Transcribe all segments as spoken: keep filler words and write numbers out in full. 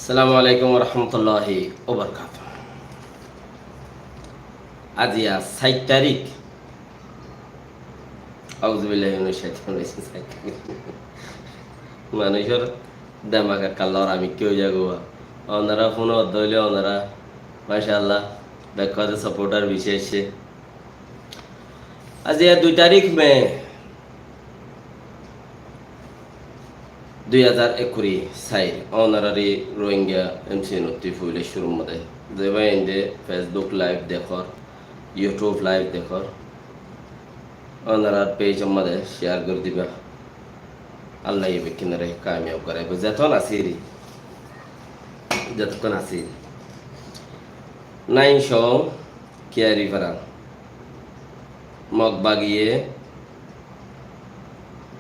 Assalamu alaikum warahmatulláhi wabarakátuhu. Aziya sair tarík. Auzubillahi minash shaitanir rajim. Manúcor demak ekká lorami ki ói zagói. Onora fúno dóile onora, mashallah, bekkúne supporter beci aiccé. Aziya dui tarík me, dui házar ekkuri sair, onorari Rohingya M C N ottí foila cúrur modé, ze bái inde Facebook live dekór, YouTube live dekór, onorar page or modé share gorí diba. Allah ye bekkúnore kamiyab goráibo. Zeton asíri, zeton asíri. Nain Song, Kiyari Farang. Mok bagiye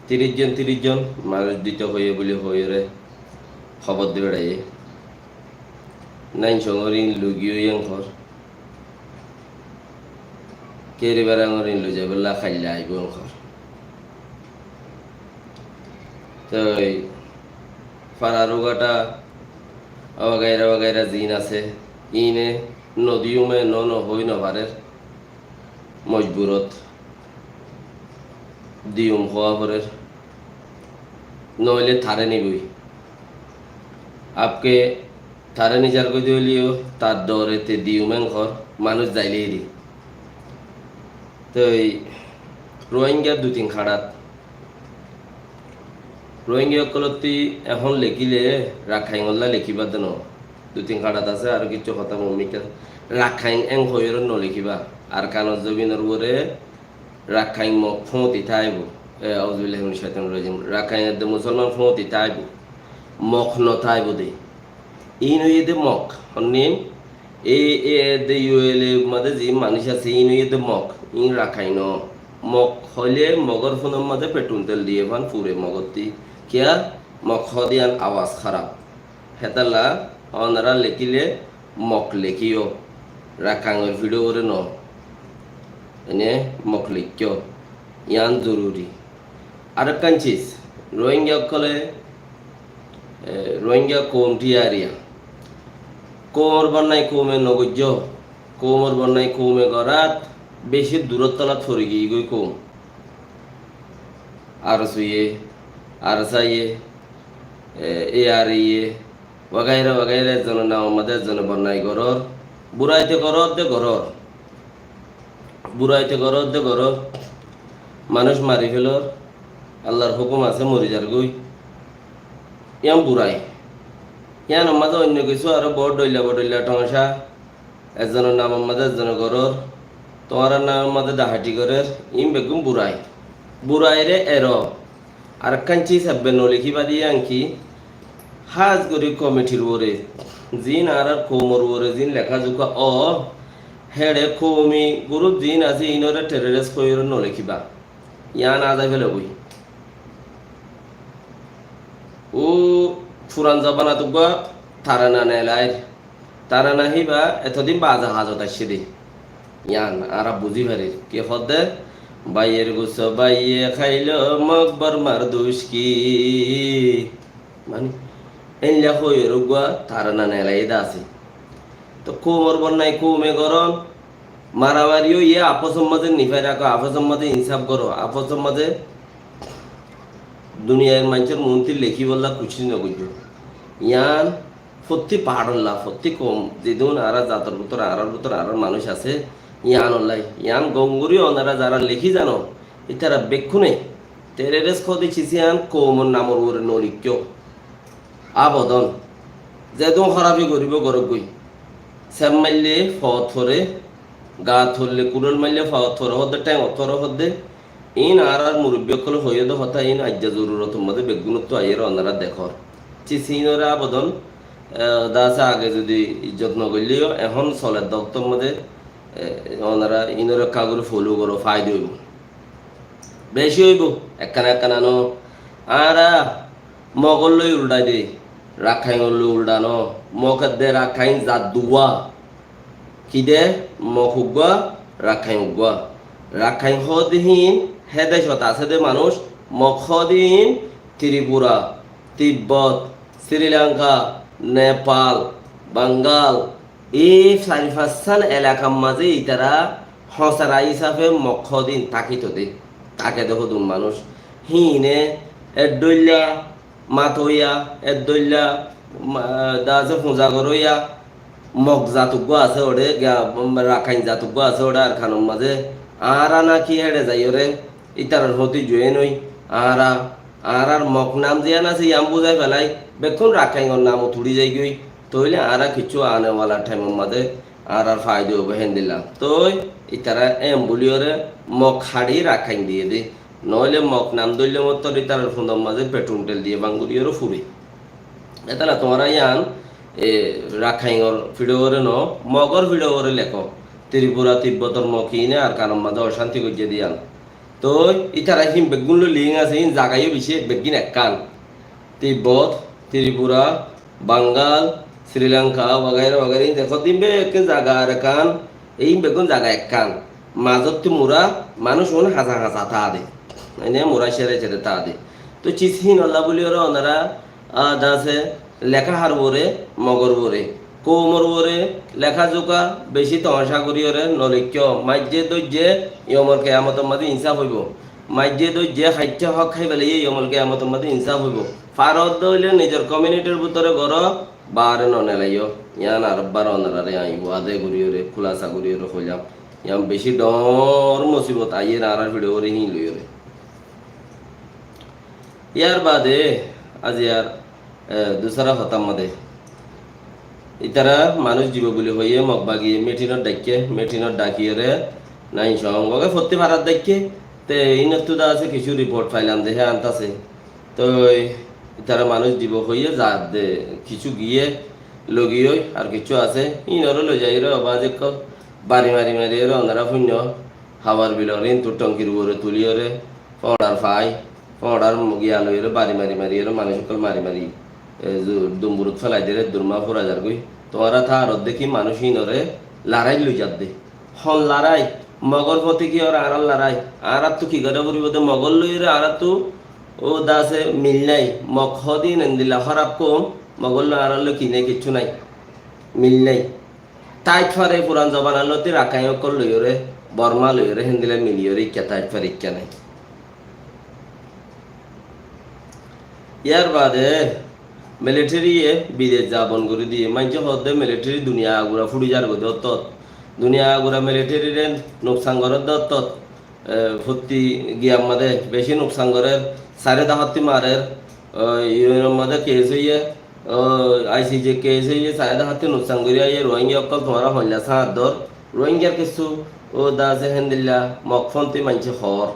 tiríc zon, tiríc zon manúic dito hoiye buli hoiyóre hóbor di beçaiye. Nain Songor in lugiyo yéngor. Kiyari Farangor in loi zaibólla kailla aibó yéngor. Toi Fararugata wagaira wagaira ziín asé, iíne nodiyume no no hoi no farer, mojburot diyum hoá forer, noóile taré niboi. Afke taré nizar goi de óileyo tar dore te diyum yéngor manúic zaile eri. Toi Rohingya dui tin kaçat Rohingya ókkolottí ehón lekíle Rakhain olla lekíba de no. Dui tin kaçat asé, aró kissú hotá mumkin. Rakhain yéng hoiyóre no lekíba. Arkanor zobinor uore Rakhain Mok fúñti táibo. E, auzubillahi minash shaitanir rajim. Rakhain edde musolman fúñti táibo. Mok no táibo de. Iín óiye de Mok, honnín? E, e, edde U L A mazé ziín manúic asé, iín óiye de Mok, iín Rakhain no. Mok hoilé Mogor fúnor mazé petrol tel diye fán fure Mogottí. Kiyá? Mok hoó de yían awaz háraf. Hétalla onora lekíle Mok lekíyo, Rakhainor fíço uore no. Ene Mok lekíyo, yían zoruri. Arekkán cis, Rohingya ókkole, e, Rohingya koum tiyariya. Koumor bonnai koume no goijjó, koumor bonnai koume gorát, beci duror tolat fori giyé goi koum. ARSO ye, ARSA ye, e, A R A ye, wagaira wagaira ezzonor namor mazé ezzone bonnai gorór, buraite gorór de gorór. Buraite gorór de gorór, manúic mari felór, Allar hókum asé mori zargói. Yían burai. Yíanor mazé oinno kissú aró boóut dhoilla bodhoilla thoóñca, ezzonor namor mazé ezzone gorór, tuáñrar namor mazé dahaiti gorér, iín beggún burai. Buraire ero. Arekkán cis ebbe no lekíba de yían ki, hás gorí komitir uore, ziín añárar koumor uore ziín leká zuka ó, héçe koumi gurúp ziín asé iínore terrorist hoiyóre no lekíba. Yían añzai féleboi. Ó furan zobanat uggúa tarana nelair. Tarana híba etodin baza hazot aiccé de. Yían añára buzí farir. Ki hoódde? Báiyer gusso báiye háilo, Mok Bormar duc ki? Mani, éilla hoiyóre uggúa tarana nelaiyé de asé. Toh koumor bonnai koume gorón, maramari óiye afosor mazé nifai rakó, afosor mazé insaf goró, afosor mazé duniyair maincór muúntu lekíbolla kucíc no goijjó. Yían fottí paharolla, fottí koum, zedún añárar zator bútore, añárar bútore, añárar manúic asé, yíanolla, yían gom gorí onora zará lekí zano, ítara bekkúne, terrorist hoóde cis yían koumor namor uore no lekíyo. Abodon. Zedún hórafi goríbo goróggoi. Sep maille fot fore, gaat folle kudhol maille fot fore hoódde, théngot fore hoódde, iín añárar murubbi ókkole hoiyé de hotá, iín aijja zorurotor modé beggúnottú aiyér onora dekór. Cis iínore abodon, e, dase age zudi ijjot no goilleyo, ehón soler de októr modé, e, onora iínore ekká gorí follow goró, faida óibo. Beci óibo, ekkana ekkana no. Añára Mogor loi uldha de, Rakhainor loi uldha no. Mok edde Rakhain zat duwa. Ki de? Mok uggúa, Rakhain uggúa. Rakhain hoóde híin, hé decot asé de manúic, Mok hoóde híin, Tripura, Tibbot, Sri Lanka, Nepal, Bangal, ei sair fañssán elakar mazé ítara hósara hísafe Mog hodin tákito de, táke de hodún manúic. Híine eddóilla matoiya, eddóilla, ma-, dase fuza goróiya, Mog zat uggúa asé óre, ga-, Rakhain zat uggúa asé óre Arkanor mazé. Añára náki héçe zaiyóre, ítarar hóti join ói, añára, añárar Mog nam ziyán asé, yián buzái felai, bekkún Rakhainor nam uthí zaigói. Tóile añára kiccú anewala thaimor mazé añárar faida óibo héndilla. Toi ítara en buliyóre Mog haçi Rakhain diyé de. Noóile Mog nam dóille mottor ítarar fundor mazé petrun thel diyé banguriyóre furi. Étala tuáñra yián, e, Rakhainor fíçowóre no, Mogor fíçowóre lekó. Tripura, Tibbotor Mog iíne Arkanor mazé ocánti goijjé de yián. Toi ítara hín beggún loi link asé, hín zagaiyó bicí beggín ekkán. Tibbot, Tripura, Bangal, Sri Lanka, wagaira wagaira, hín dekó de hín bekkún zaga Arkan, ei hín beggún zaga ekkán. Mazóttu mura, manúic un hañsa hañsa táa de. Ene mura cere cere táa de. Toi cis hínolla buliyóre onora, a, dase leká har uore, Mogor uore, koumor uore leká zuka beci tomacá goríyore no leikkó. Maijjé dóijje yomol keyamotor mazé insáf óibo. Maijjé dóijje haittá hók hái felaiyé yomol keyamotor mazé insáf óibo. Farot de óile nizor komiunitir bútore goró, baáre no nelaiyó. Yián arekbar onoráre aññí wade goríyore, kúlasa goríyore hoilam. Yián beci dhoóñr musibot aiyér añárar fíçowóre híin loiyóre. Yar baade aziyar, e, dusára hotár mazé ítara manúic dibo buli hoiyé Mog bagiye mitinot dhaikké, mitinot dhakiyóre nain song oge fottí farat dhaikké, te ínottu de asé kissú riport failam de hé ant asé. Toi ítara manúic dibo hoiyé zadde kissú giyé logiyói ar kissú asé, híinoré loizaiyóre obáz ekkó bari mari mariyóre onora fúinno Hawar bilor híntu thonkir uore tuliyóre, foñçar fai, foñçar giya loiyóre bari mari mariyóre manúic ókkol mari mari, e, zu-, dumburut félai diyóre durma fura zargói. Tuáñra táar deki manúic híinoré laráit loizadde. Hon laráit? Mogor foti ki óre añárar laráit? Añárattu ki gorá foribó de Mogor loiyóre añárattu ó dase mil nái. Mog hodin endilla hóraf koum, Mogor loi añárar loi ki nái, kissú nái. Mil nái. Táit fare furan zobanar lóti Rakháin ókkol loiyóre, Bormá loiyóre, héndilla miliyóre ikká táit fare ikká nái. Yar baade militariye bidec za bon gorí diyé. Maincé hoódde militari duniya agura fúçi zargói de ottót. Duniya agura militariré nuksan gorédde ottót. E, fottí giyar mazé beci nuksan gorér, sairó dahottí marer, e, U N or mazé kes óiye, o, I C J kes óiye, sairó dahottí nuksan gorí aiyé, Rohingya ókkol tuáñra hoilla sáñt dór, Rohingyar kissú, ó, dase héndilla Mog fonti maincé hoór.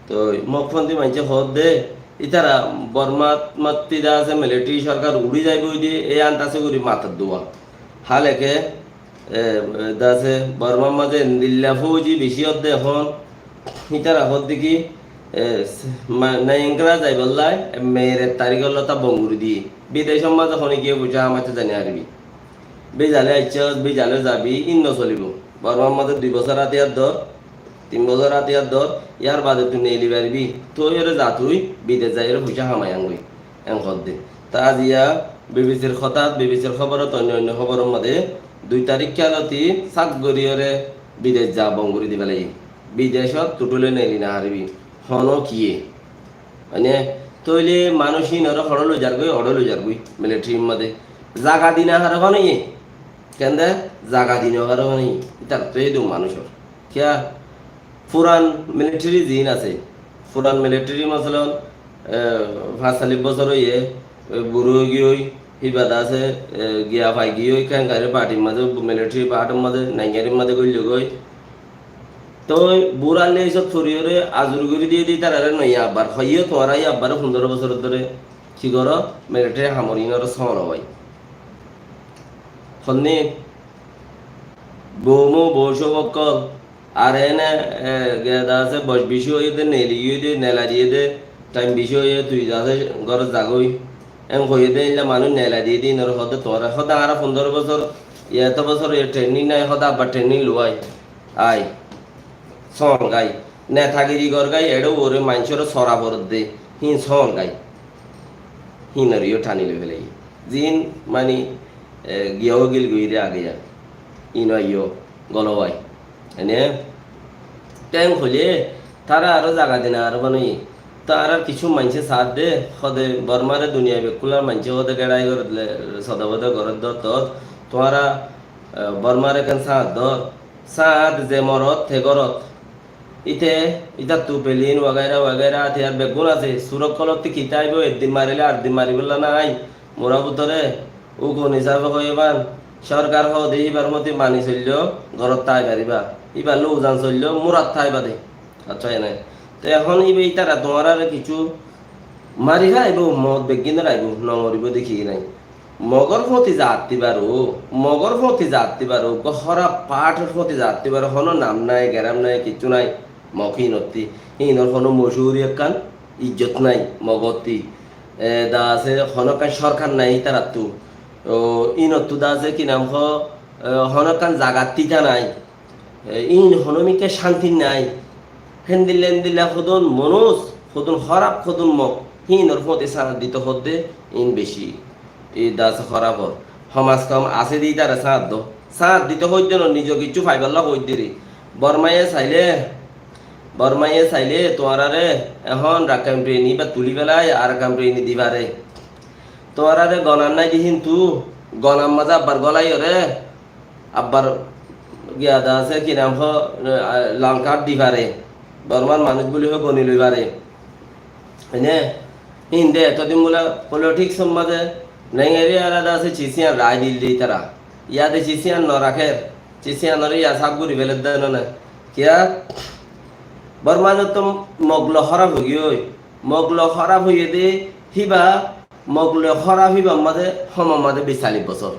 Toi Mog fonti maincé hoódde, ítara Bormat matti dase militari sorkar uçí zaibói de, e ant asé gorí matar dua. Háleke, e, e, dase Bormar mazé endilla fóuji beci ódde ehón, ítara hoódde ki, e, s-, ma-, Nayangra zaibolla, e, Meyret tarikólla ta bon gorí diyé. Bidecor mazé hone giyé fuisá hamaitté zani faribi. Bizale aiccós, bizale zabi, ín no solibo. Bormar mazé dui bosór átiyar dór, tin bosór átiyar dór, yar baade tui neeli faribi. Tui ore za tui, bidec zaiyóre fuisá hamai angói. En hoódde. Ta aziya B B C r hotát, B B C r hóborot, oinno oinno hóboror mazé dui tarík kiyá lóti sák goríyore bidec za bon gorí di félaiye. Bidecót tuthule neeli no faribi. Hono kiyé? Mane, tóile manúic híinoré hoçé loizargói, hoçé loizargói, militarir mazé. Zaga di no fare hono iye. Kende? Zaga di no fare hono iye. Ítar to édun manúicor. Kiyá? Furan militari ziín asé, furan militari, masalan, e, fañs sallic bosór óiye, e, buró óigiyoi, híba de asé, e, giya faigiyoi, kengarir partir mazé, militari partir mazé, naingarir mazé goillógoi. Toi burar leisot foriyóre azur gorí diyé de ítararé no, yá abbar hoiyé, tuáñra yá abbaré fundoro bosór dóre ki goró, militari hamor iínoré sóono bái. Honní, bou mou bou cóu ókkol, Ar ene, e, geda asé, boc beci óiye de, neli giyói de, nela diyé de, thaim beci óiye, tui asé górot zagói. En hoiyé de, eilla manúic nela diyé de, inore hoó de tuáñra. Hoó de añára fundoro bosór, eto bosór e training nai, hoó de abbar training luwai. Ai, sóon gai. Netagiri gor gai, eçé uore maincóre sora foredde. Híin sóon gai. Híinoreyó thani loi félaiye. Zin mani, e, giya ógil goiré age ya. Ino aiyó, golo wai. Ene, ten hoile, tara aró zaga dina aró banai. Tarár kissú maincé saádde, hóde Bormare duniyai bekkular maincé hóde gerai goredde, sodabode goredde, to tuáñra, e, Bormare ken saáddo, saád ze morot, te gorot. Ite, itattu pelin wagaira wagaira átiyar beggún asé. Sur ókkolottú kite aibo, eddin marile ar din maribólla nái. Mura bútore ukun hísafe hoiban, sorkar hoóde íbar moti mani soilló, górot tái faribá. Íbar lóuzan soilló, múrat tái bade. Accá, ene. Te ehón íba ítara tuáñrare kissú mari félaibo, mot beggúnor aibo, no moribó de ki nai. Mogor fóti zaatti baro, Mogor fóti zaatti baro, uggwá hóraf partor fóti zaatti baro, honó nam nai, geram nai, kissú nai, Mog híinotti. Híinor honó mocuhuri ekkán ijjot nai, Mogotti. E, da asé, honó ekkán sorkar nai ítarattú. O, híinottú da asé, ki nam hoó, e, honó ekkán zagat tita nai. E, íin honómikká cánti nái. Héndilla héndilla hodún monúic, hodún hóraf, hodún Mog, híinor fóti sáñt dito hoódde, íin bicí. Íin da asé hóraf or. Homaz hom asé de ítara sáñt do. Sáñt dito hoóidde no, nizo kissú faibálla hoóidde re. Bormaye sailé, Bormaye sailé tuáñrare ehón Rakhine Prini íba tulí félai, Arakan Prini di fare. Tuáñrare gonan nái de híntu, gonan mazé abbar golaiyóre, abbar giya da asé, ki nam hoó, e, lal kard di fare. Bormar manúic buli hoi goni loi fare. Ene, híinde etodin bula politics or mazé nengeri ara da asé, cisiyan rai dil de ítara. Yade cisiyan no raker, cisiyanore ya saf gori feledde none. Kiya? Borma zotto Mog loi hóraf óigiyoi. Mog loi hóraf óiye de híba Mog loi hóraf íbar mazé homor mazé bic callic bosór.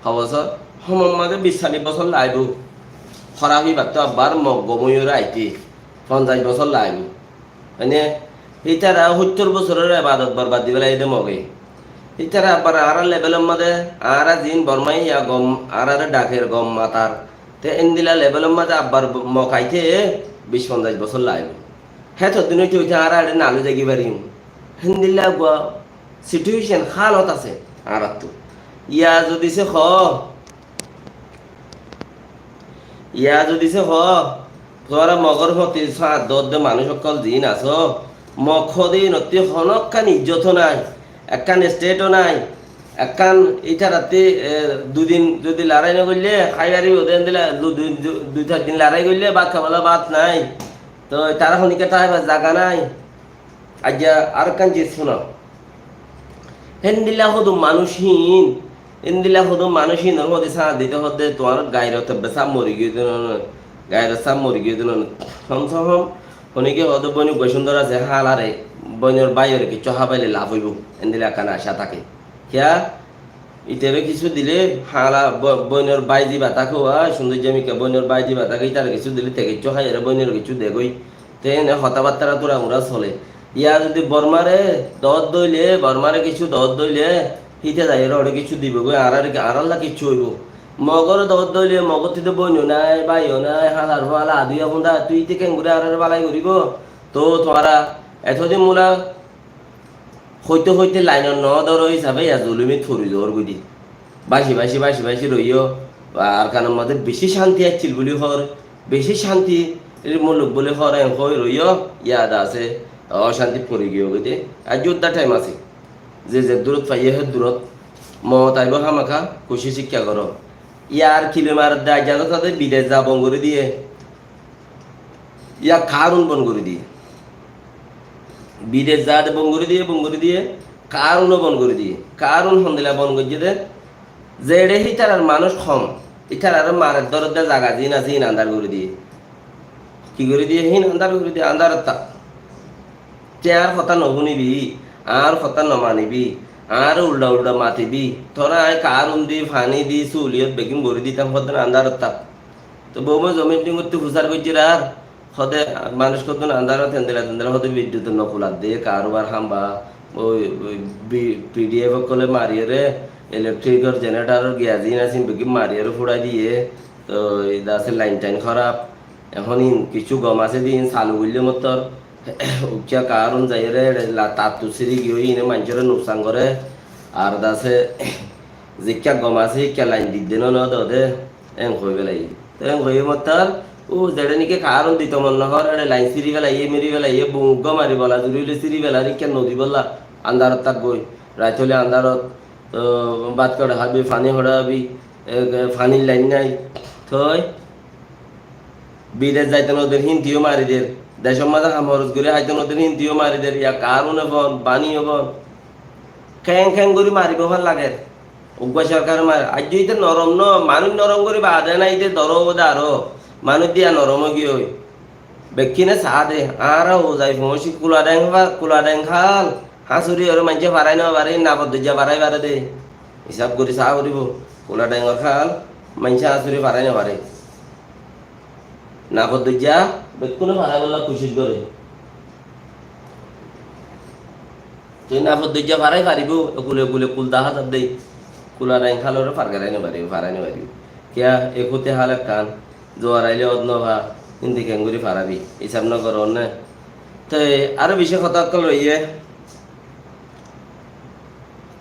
Ho bosór? Homor mazé bic callic bosór laibo. Hóraf íbattú abbar Mog gom óiyoré aité fonzaic bosór laibo. Mane, ítara hóttor bosóror ebadot borbad di félaiye de Moge. Ítara abbar añárar levelor mazé, añára ziín Bormaiya gom, añárare dhaker gom matar. Te endilla levelor mazé abbar Mog aité bic fonzaic bosór laibo. Hétoddin óite óite añára eçé naloi zaigói farim. Héndilla uggwá situation hálot asé añárattú. Yá zodi se hoó, yá zodi se hoó, tuáñra Mogor fóti sáñt doódde manúic ókkol ziín asó, Mog hoóde inottí honókkan ijjot ó nai, ekkán state ó nai, ekkán ítarattí, e, dui din zodi larái no goillé, hái faribó de endilla du-, du-, du-, dui sair din larái goillé, bát hábolla bát nai. Toi tará honikka táibar zaga nái. Aijja arekkán ziz fúno. Héndilla hodún manúic híin, héndilla hodún manúic híinor fóti sáñt dito hoódde tuáñr gairot ebbe sáf mori giyói de no, gairot sáf mori giyói de no. Hom se hom honikka hoódde bóin uggwá cúndor asé, háalare, bóinor báiyore kessú hábaile laf óibo, héndilla ekkán acá táke. Kiyá? Ítaré kessú dilé, hála bo-, bóinor bái ziba táke, uá, cúndoijja mikká bóinor bái ziba táke, ítaré kessú dilé, te kessú háiyeré bóinore kessú degói. Te ene hotábattára tura-mura solé. Yá zodi Bormáre doódde óile, Bormáre kessú doódde óile, híte zaiyeré oré kessú dibogói, añáráre, añárálla kessú óibo. Mogoré doódde óile, Mogottí to bóino nái, báiyo nái, hálar fúala, aduya fúnda, tui íte keéngorí añáráre bálai goríbo? Toóu tuáñra etodin mula hoite hoite lainot no dóro hísabe yá zulumit fori zoór goi de. Báci báci, báci báci roiyó, Arkanor mazé bicí cánti accíl buli hoór, bicí cántir muluk buli hoór, en hoi roiyó, yá da asé, ocántit fori giyó goi de. Aijjó udda thaim asé. Ze zeddúrot faiyé héddúrot. Moot aibó hámaka, kucíc ikká goró. Yá ar kilomar de aijjá de tade bidec za bon gorí diyé. Yá kaárun bon gorí diyé. Bidec za de bon gorí diyé, bon gorí diyé, kaárunó bon gorí diyé. Kaárun hondilla bon goijjé de, zeçé hítarar manúic hom, hítararé marer dórodde zaga ziín asé, híin andár gorí diyé. Ki gorí diyé? Híin andár gorí diyé, andárot tá. Te añár hotá no fúnibi, añár hotá no manibi, añáre ulda ulda matibi, toré aññí kaárun di, faní di, súliyot beggín borí ditam, hoddún andárot tá. Te boumá zomin dingottú fusár goijjé ar, hode manúic hoddún andárot endilla tendilla hode biddutor no kular de, karubar hamba, oi, oi, bi-, P D F ókkole mariyóre, electric or generator or gas in asin beggín mariyóre fúrai diye, to ida asé lain tain hóraf, ehón in kissú gom asé de in salu goille mottor, ucca kaárun zaiyóre, la-, tattu siri giyói ine maincóre nuksan goré, Ar dase zikká gom asé, ikká lain didde no, no dode, en hoi félaiye. Te en hoi mottar, u zeçe niki karon dito mon no hor, eçe lain siri félaiye, miri félaiye, bung ugga mari bola zuri óile siri félar, ikká no dibolla, andarot tákgoi. Rait óile andarot, to, bát hoçe hábi, faní hoçe hábi, e, e, fanír lain nai. Toi, bidec zaito no der, híntiyo mari der. Decor mazé ham horos gori háito no der, híntiyo mari der. Iya karone fon, baniyo fon. Keng keng gori maribo fán lager. Uggwá sorkare mare. Aijjó ite norom no, manúic norom gori bade nai, ite doro óde aró. Manúic diya norom ói giyói. Bekkúne saá de, añára Huzai foóñci Kula Dheng fa-, Kula Dheng hál, háñsuri ore maincé farai no fare, Nafot Doijja farai fare de. Hísab gori saá foribo. Kula Dhengor hál, maincé háñsuri farai no fare. Nafot Doijja bekkúne farai bolla kucíc gore. Tui Nafot Doijja farai faribo, ekule ekule kul dahá zar de. Kula Dheng hálore fargarai no faribo, farai no faribo. Kiya, e kute hál ekkán, zuar aile ot no fa, indi kengori farabi, hísab no goron ne. Te aró beci hotá okkol roiye.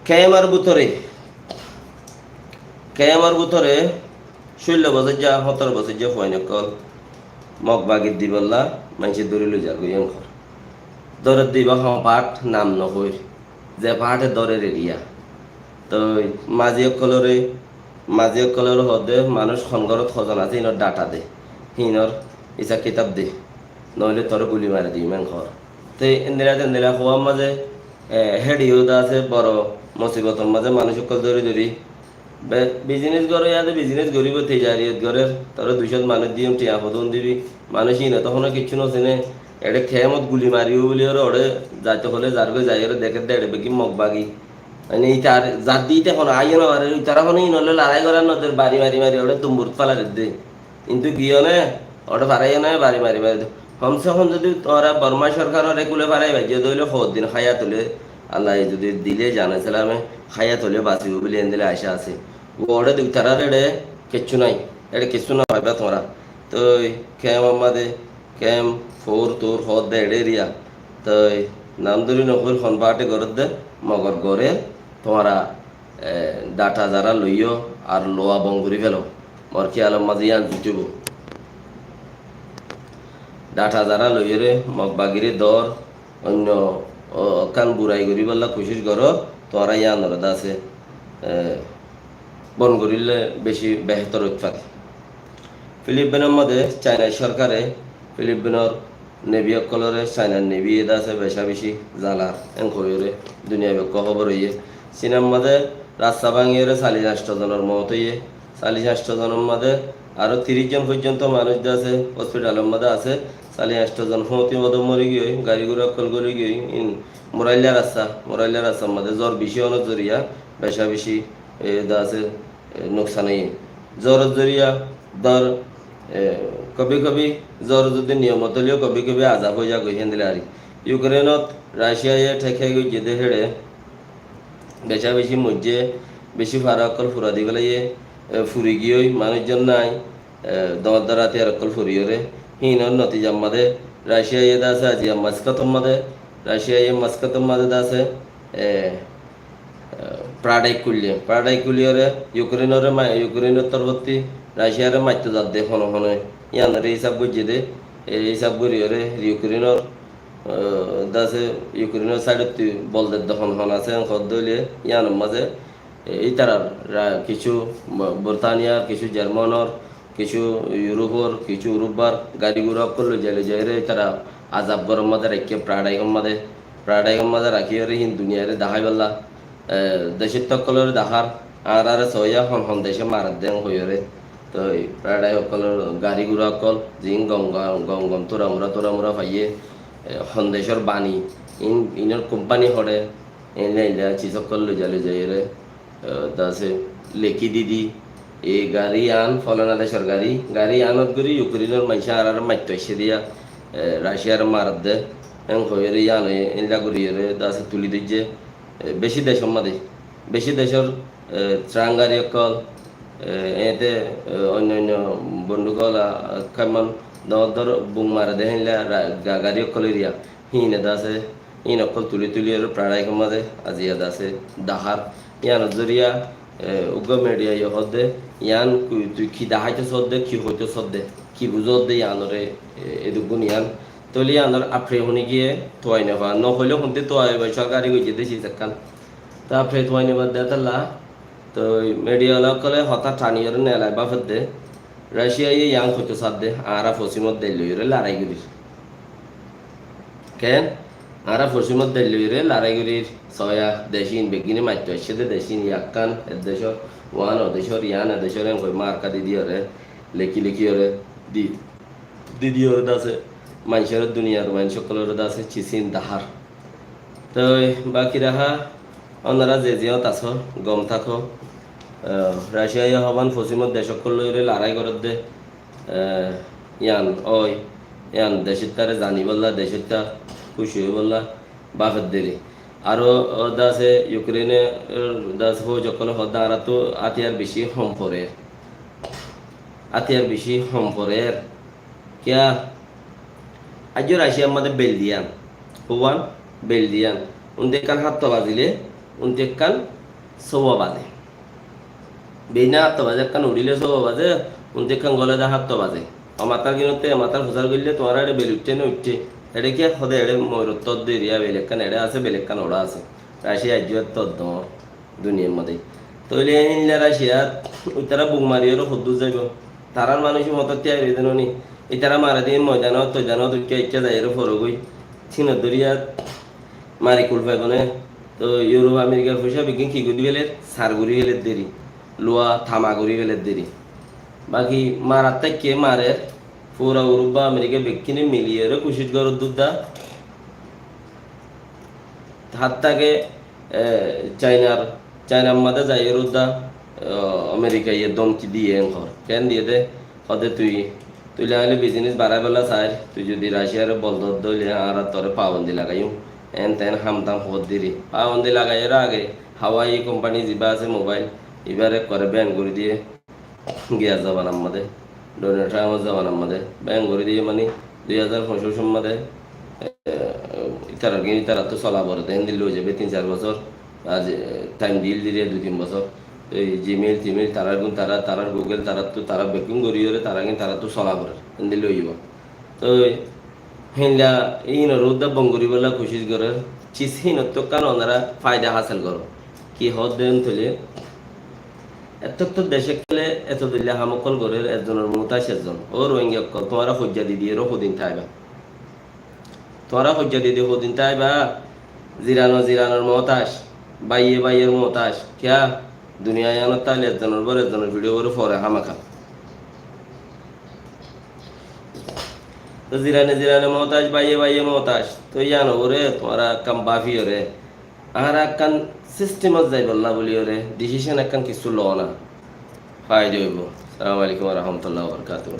Kemor bútore, kemor bútore cúllo bosóijja, hótoro bosóijja fuain okkol Mog bagir dibolla maincé dóri loi zargoi en hor. Dórer diba hon part nam no hoir. Ze parte dórer eriya. Toi mazi okkolore, mazi okkolore hoódde manúic hon górot hozon asé, hínor data de. Hínor isab kitab de. Noóile toré guli mari dim en hor. Te endilla endilla hoóar mazé, e, héçe yó de asé boro musibotor mazé manúic okkol dóri dóri Be-, business goró, yáde business goríbo, tijariyot gorér, toré duicót manúic diyum, tiañ hodún dibi, manúic ine to honó kiccú no sine, eçé kemot guli maribo buli ore, ore zaito hole zargoi, zai ore dekér de eçé beggín Mog bagi. Mane itar zar di ite honó aiyó no fare, itara honó inolle larai gorár no der, bari mari mari ore dumbur félai de. Kintu giyó ne, ore faraiyó ne, bari mari mari de. Hom se hom zodi tuáñra Borma sorkarore kule farai faijjó de óile, hoddin háiyat óile, Allaye zodi dile zane selame háiyat óile basibo buli endilla acá asé. Uore de itarar eçe kiccú nai, eçe kiccú no faiba tuáñra. Toi kemor mazé, kem, four, tour, hoódde eçe eriya. Toi nam dóri no hoir, hon parte gorédde, Mogor gore tuáñra, e, data zara loiyó ar lowa bon gorí felo. Mor kiyalor mazé yián zuitibo. Data zara loiyóre Mog bagire dor, oinno, o, ekkán burai goríbolla kucíc goró, tuáñra yiánore de asé, e, bon goríle beci behétor óit fare. Filipinor modé Caina sorkare Filipinor nebi ókkolore, Cainar nebi e de asé beca beci zalar, en hoiyóre duniyabiyok hóbor óiye. Cinar modé rasta báñgiyóre callic ancto zonor moot óiye, callic ancto zonor modé aró tiríc zon foijjonto manúic de asé, hospitalor modé asé, callic ancto zon fúñti bodó mori giyói, gari gura ókkol goli giyói, in murailla rasta, murailla rastar modé zor beci ónor zoriya, beca beci, e, de asé, e, nuksan óiye. Zoror zoriya, dor, e, kobi kobi zor zodi niyomot óileyo kobi kobi azab ói zagói héndilla ari. Yukrenot Raciyaye thek hái goijjé de héçe, beca beci moijjé, beci fara ókkol fura di félaiye, e, furi giyói, manúic zon nai, e, dor dor átiyar ókkol furiyóre. Híinor notijar mazé Raciyaye de asé aziya Moskotor mazé, Raciyaye Moskotor mazé de asé, e, e, Pradak kuille, Pradak kuliyóre Yukrenore ma-, Yukrenor torfótti Raciyare maitto zadde hone hone, yiánore hísab goijjé de, e, hísab goriyóre Yukrenor, e, de asé Yukrenor saidotti bol dedde hon hon asé, en hoódde óile yiánor mazé, e, ítarar ra-, kissú Bo-, Bortaniyar, kissú Jermanor, kissú Yurupor, kissú Urubbar gari gura ókkol loizai loizaire ítara azab góror mazé raikké, Pradakor mazé, Pradakor mazé rakíyore híin duniyare daháibolla, e, decótta ókkolore dahár, añárare soóiya hon hon dece maredde en hoiyóre. Toi Pradak ókkolor gari gura ókkol, ziín gom gom, gom gom tura mura, tura mura faiyé, e, hon decór bani, in, inor kumpani hoçé, eilla eilla cis ókkol loizai loizaire, e, de asé leki di di, e gari yián folana decor gari, gari yiánot gorí Yukrenor maincé añárare maitto aiccé diya, e, Raciyare maredde, en hoiyóre yián eilla goriyóre de asé tuli doijjé, e, beci decor mazé, beci decor, e, tran gari ókkol, e, eñte, e, oinno oinno bonduk ókkol, a, kemon dor dor bum mare de héndilla ra-, ga-, gari ókkol eriya. Híine de asé, Iín ókkol tulí tulí ore platform or mazé aijja de asé dahár. Yíanor zoriya, e, uggwá media ye hoódde, yían ku-, tui ki daháito sódde, ki hoito sódde, ki buzódde yíanore, e, edduggún yían. Tóile yíanor afre honi giyé tuai no far. No hoilé honté tuaiba, sorkari goijjé de sis ekkán. Te afre tuai no far de tolla. Toi media wala ókkole hotá taniyóre nelai báfedde, Racia ye yián hoitó sadde, añára fosímor dec loiyóre larái gorír. Ken? Añára fosímor dec loiyóre larái gorír. Soóya decín beggúne maitto aiccé dé decín, yakkán e decór, uán o decór, yián e decór, en hoi marka di diyóre, leki lekiyóre di, di diyóre de asé, maincóre, duniyar mainc ókkolóre de asé cisín dahár. Toi baki raha, ónora ze ziyót asó, gom táko. Eh, Racia ye hoban fosímor dec ókkol loiyóre larái gorédde, eh, yián ói, yián decóttáre zaníbolla, decótta kúci óibolla báfedde ri. Aró, ó, de asé Ukraine, eh, de asé fóuj ókkole hoódde añáráttu átiyar bicí hom forer. Átiyar bicí hom forer. Kiyá? Aijjó Raciar mazé bel diyán. Húan? Bel diyán. Unti ekkán hátto bazilé, unti ekkán sóuwa bazé. Beina hátto bazé, ekkán uçíle sóuwa bazé, unti ekkán gólede hátto bazé. Ó matár gínotte, e matár fusár goillé tuáñra eçé bel uiththé né uiththé. Eçé kiyá hoóde eçé moirottót dóriya bel ekkán eçé asé, bel ekkán uçá asé. Racia aijjó ettó doóñr. Duniyar modé. Tóile héinna Raciat, ítara buk mariyóre hoddúr zaibou? Tarár manúic motot tíai roidé noni. Ítara mare de moidanot, toidanot uikká ikká zaiyóre forogói. Cínor dóriya mari kul faibó né. Toi Iurup Amerikar foicá beggín ki gorí féler? Sar gorí féler deri. Luwa tama gorí féler deri. Baki marat táikke marer. Fura Iurup ba Amerika beggíne miliyóre kucíc goróddúr dá. Hattá ke, e, Cainar, Cainar mazé zaiyóre udda, e, Amerikaye domki diyé en hoór. Ken diyé dé? Hoóde tui, tui laile business baráibolla sair, tui zodi Raciare bol dór dóile añára toré pabondi lagaiyum. En ten ham tam hoódde ri. Pabondi lagaiyóre age Huawei kompani zibá asé mobail, ibáre ekkuare ban gorí diyé. Giyar zobanar modé, Donald Trump or zobanar modé, ban gorí diyé mani dui házar foñcic or modé, e, itarar gín itarattú sola foré dé, héndilla ói zaibé tin sair bosór, aijja, e, time dil diyé dui tin bosór. Ei Gmail, Tmail, tarar gún tara, tarar Google, tarattú tara beggún goríyore, tarar gín tarattú sola foré, héndilla ói zaibó. Toi héinna hínor udda bon goríbolla kucíc gorér, cis hínottú ekkán onora faida hásil goró. Ki hoódde tóile, ettó ettó dec ókkole eto dilla ham ókkol gorér, ezzonor mutáic ezzon. Ó Rohingya ókkol, tuáñra hoijja di diyóre hodin táiba? Tuáñra hoijja di di hodin táiba? Zirano ziranor mutáic, báiye báiyer mutáic. Kiyá? Duniya yíanot táile ezzonor uore ezzonor fiçe uore fore hámaka. Toi zirane zirane mutáic, báiye báiye mutáic. Toi yíanor uore tuáñra ekkán báfiyóre, añára ekkán sistemot zaibolla buliyóre disicon ekkán kissú loó na. Faida óibo. Assalamu alaikum wa rahmatullahi wa barakatuhu.